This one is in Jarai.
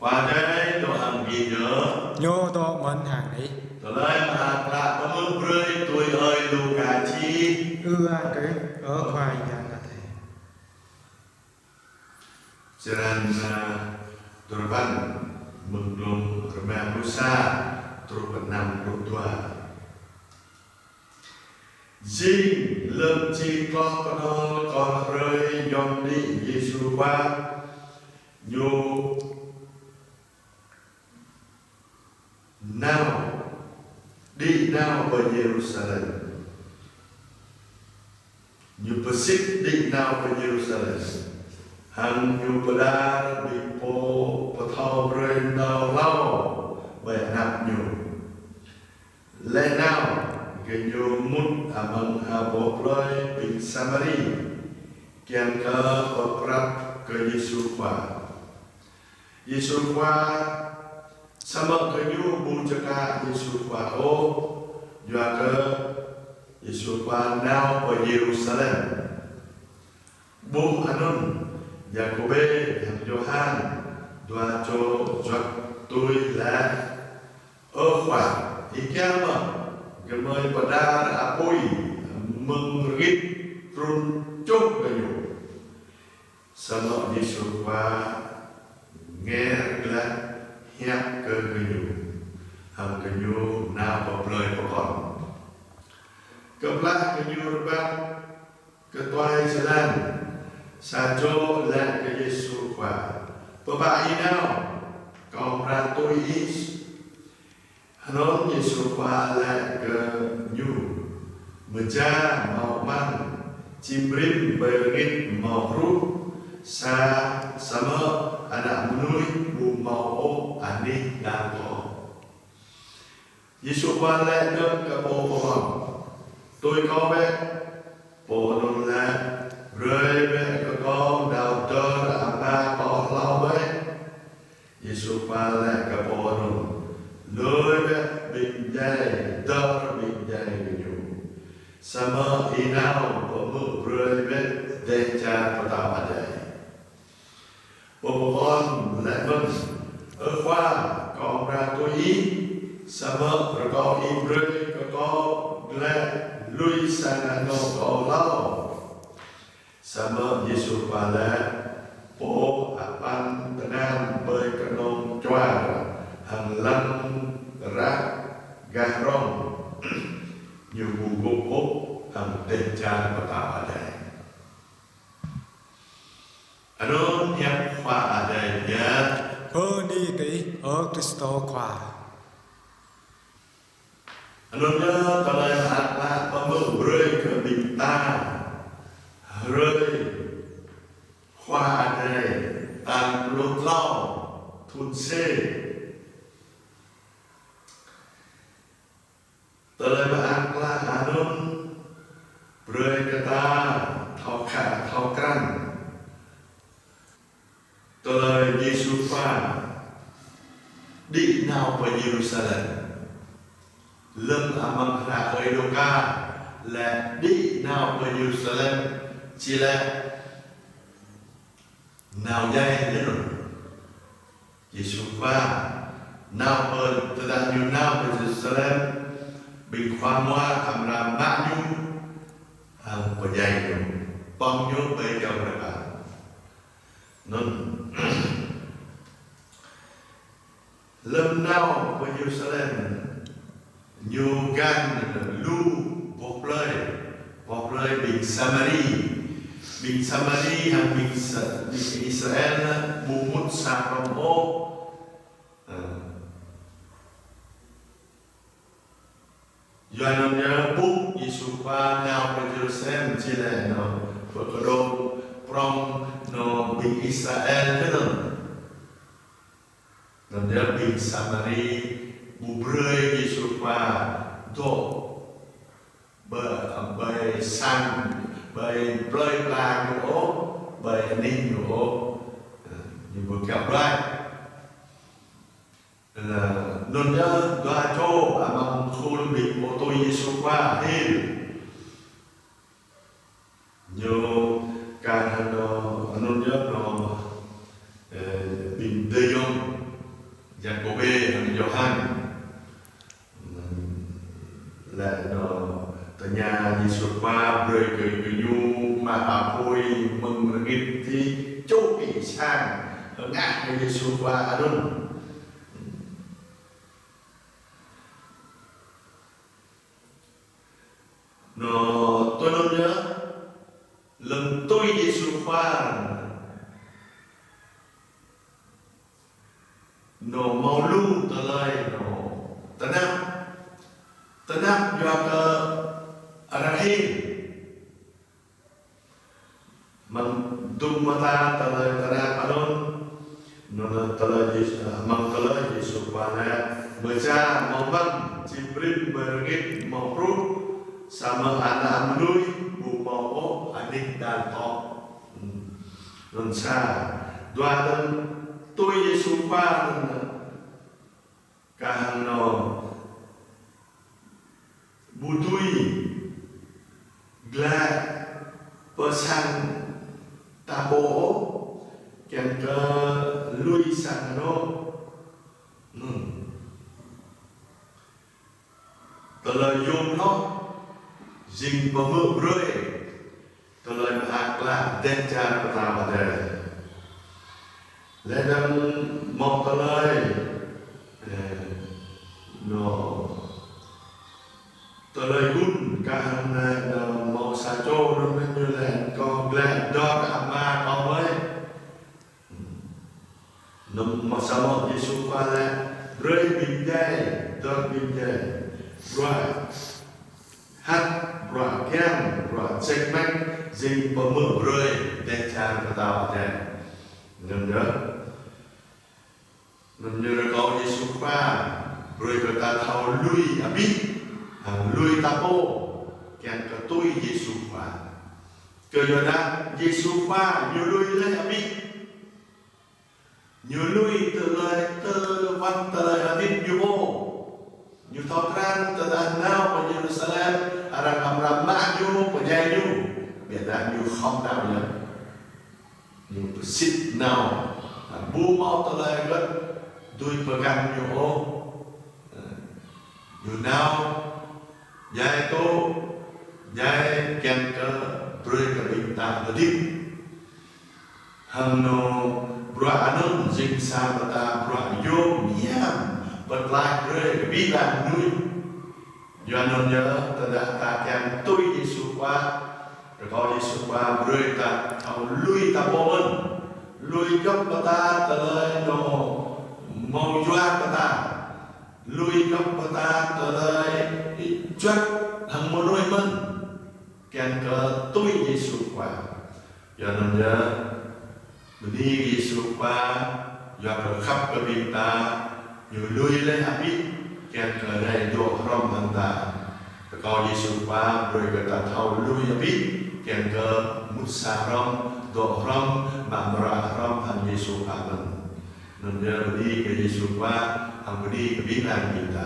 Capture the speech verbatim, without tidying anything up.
Pơdai dŏ hăng gih yơh. Ñu dŏ mơ̆n hăng ih. Tơlơi mơak klă pơmưk brơi tui ơi Luka čih. Ư-ang kơ ih, ơ Khua Yang Adai. Črăn, a, duapăn, mơ̆ng glông rơma pluh sa truh pơ năm pluh dua. Jing lơ̆m či kloh kơnol kơ hrơi yôm đĭ Yêsu Khua, ñu nao, đĭ nao pơ Yêrusalem. Ñu pơsit đĭ nao pơ Yêrusalem. Hăng ñu pơđar ƀing pô pơthâo brơi nao hlâo ƀơi anăp ñu. Laih nao, gơñu mŭt amăng ha boh plơi ƀing Samari, kiăng kơ pơprăp kơ Yêsu Khua. Yêsu Khua, samơ̆ gơñu ƀu čơkă Yêsu Khua ôh, yua kơ Yêsu Khua nao pơ Yêrusalem. Ƀuh anŭn, Yakôbê hăng Yôhan, dua čô juăt tui laĭ: Ơ Khua, ih kiăng mơ̆ gơmơi pơđar apui mơ̆ng rơngit trŭn čuh gơñu? Samơ̆ Yêsu Khua ngĕr glaĭ hiăp kơ gơñu, hăng gơñu nao pơ plơi pơkŏn. Kơplah gơñu rơbat kơ tuai jơlan, sa čô laĭ kơ Yêsu Khua: Pơpă ih nao, kâo amra tui ih. Anŭn Yêsu Khua laĭ kơ ñu: Mơja hmâo amăng, čim rĭm ƀơi rơngit hmâo hruh, sa, samơ̆ Ană Mơnuih ƀu hmâo ôh anih đang kŏ. Yêsu Khua laĭ dơ̆ng kơ pô pơkŏn: Tui kâo bĕ. Pô anŭn laĭ: Brơi bĕ kơ kâo nao dơr ama kâo hlâo bĕ. Yêsu Khua laĭ kơ pô anŭn: Lui bĕ ƀing djai, dơr ƀing djai gơñu. Samơ̆ ih nao pơmưk brơi bĕ dêh čar pơtao adai. Pô pơkŏn laĭ mơ̆n: Ơ Khua, kâo amra tui ih, samơ̆ rơkâo ih brơi kơ kâo glaĭ lui sang anŏ kâo hlâo. Samơ̆ Yêsu Khua laĭ: Pô apăn tơngan ƀơi kơnong čuar hăng lăng rah gah rŏng, ñu ƀu gôp ôh hăng dêh čar pơtao adai. Anŭn hiăp Khua Adai biă. Bơni kơ Ih, ơ Krist Khua. Anŭn yơh tơlơi mơak klă pơmưk brơi kơ ƀing ta hrơi Khua Adai tal pluh klâo thŭn C. Tơlơi mơak klă anŭn brơi kơ ta thâo khă, thâo krăn tơlơi Yêsu Khua đĭ nao pơ Yêrusalem. Lơ̆m amăng hră ơi Luka laĭ đĭ nao pơ Yêrusalem, či laĭ nao djai anŭn. Yêsu Khua nao pơ, tơdah ñu nao pơ Yêrusalem, ƀing khua mua amra mă ñu hăng pơdjai ñu, pŏng ñu ƀơi kơyâo rơbat. Anŭn, lơ̆m nao pơ Yêrusalem, ñu găn lu boh plơi, boh plơi ƀing Samari. Ƀing Samari hăng ƀing Sa-, ƀing Israel ƀu mŭt sa hrŏm ôh. Ơ. Yua anŭn yơh ƀuh Yêsu Khua nao pơ Yêrusalem či laĭ nao pơkơdŏng prŏng nao ƀing Israel kơ anŭn. Anŭn yơh ƀing Samari ƀu brơi Yêsu Khua dŏ ƀơi, ƀơi sang, ƀơi plơi pla ñu ôh, ƀơi anih ñu ôh. Ñu ƀu kiăng ƀlai. Anŭn yơh dua čô amăng khul ƀing pô tui Yêsu Khua hil. Ñu kar hăng anŭn, anŭn yơh anŭn, ơ, ƀing dơyŏng, Yakôbê hăng Yôhan. Laih anŭn tơña Yêsu Khua brơi kơ gơñu mă apui mơ̆ng rơngit ti čô pi sang hơngah kơ Yêsu Khua anŭn. Anŭn tui anŭn yơh, lơ̆m tui Yêsu Khua anŭn hmâo lu tơlơi anŭn tơnap. Tơnap yua kơ arăng hil. Mơ̆ng dŭm mơta tơlơi tơnap anŭn, anŭn tơlơi Yêsu, mơ̆ng tơlơi Yêsu Khua laĭ, mơ̆ ča hmâo mơ̆ng, čim brĭm ƀơi rơngit hmâo hrup, samơ̆ Ană Mơnuih ƀu hmâo ôh anih đan tŏ. Anŭn sa, dua anŭn tui Yêsu Khua anŭn, kah hăng anŭn ƀu dưi glaĭ pơ sang ta pô ôh, kiăng kơ lui sang anŭn. Anŭn. Tơlơi yôm hloh, jing pơhmư̆ brơi tơlơi mơak klă dêh čar pơtao adai. Laih dơ̆ng hmâo tơlơi, ơ, anŭn tơlơi gun kah hăng anai, anŭn hmâo sa čô anŭn ñu laĭ kâo glaĭ dŏ ama kâo mơi. Anŭn mơ̆ samơ̆ Yêsu Khua laĭ, brơi ƀing djai, dŏ ƀing djai. Bruă hăt, bruă kiăng, bruă ček mĕk, jing pơhmư̆ brơi dêh čar pơtao adai. Anŭn yơh. Anŭn ñu rơkâo Yêsu Khua brơi kơ ta thâo lui abih, hăng lui ta pô, kiăng kơ tui Yêsu Khua. Kơ yua dah Yêsu Khua ñu lui laih abih. Ñu lui tơlơi, tơlơi wơ̆t tơlơi hơdip ñu pô. Ñu thâo krăn tơdah nao pơ Yêrusalem, arăng amra mă ñu, pơdjai ñu. Biă dah ñu khŏm nao ñu. Ñu pơsit nao. Ƀu hmâo tơlơi hơget dưi pơgăn ñu ôh. Ñu nao djai tŏ, djai kiăng kơ brơi kơ ƀing ta hơdip. Hăng anŭn bruă anŭn jing sa mơta bruă yôm hiam pơtlaih brơi kơ ƀing ta mơnuih. Yua anŭn yơh, tơdah ta kiăng tui Yêsu Khua, rơkâo Yêsu Khua brơi ta thâo lui ta pô mơ̆n. Lui djŏp mơta tơlơi anŭn hmâo yua kơ ta. Lui djŏp mơta tơlơi juăt hăng mơnuih mơ̆n, kiăng kơ tui Yêsu Khua. Yua anŭn yơh, bơni Yêsu Khua, yua kơ khăp kơ ƀing ta, ñu lui laih abih, kiăng kơ rai dŏ hrŏm hăng ta. Rơkâo Yêsu Khua brơi kơ ta thâo lui abih, kiăng kơ mŭt sa hrŏm, dŏ hrŏm, mă bruă hrŏm hăng Yêsu Khua mơ̆n. Anŭn yơh bơni kơ Yêsu Khua, hăng bơni kơ ƀing ta.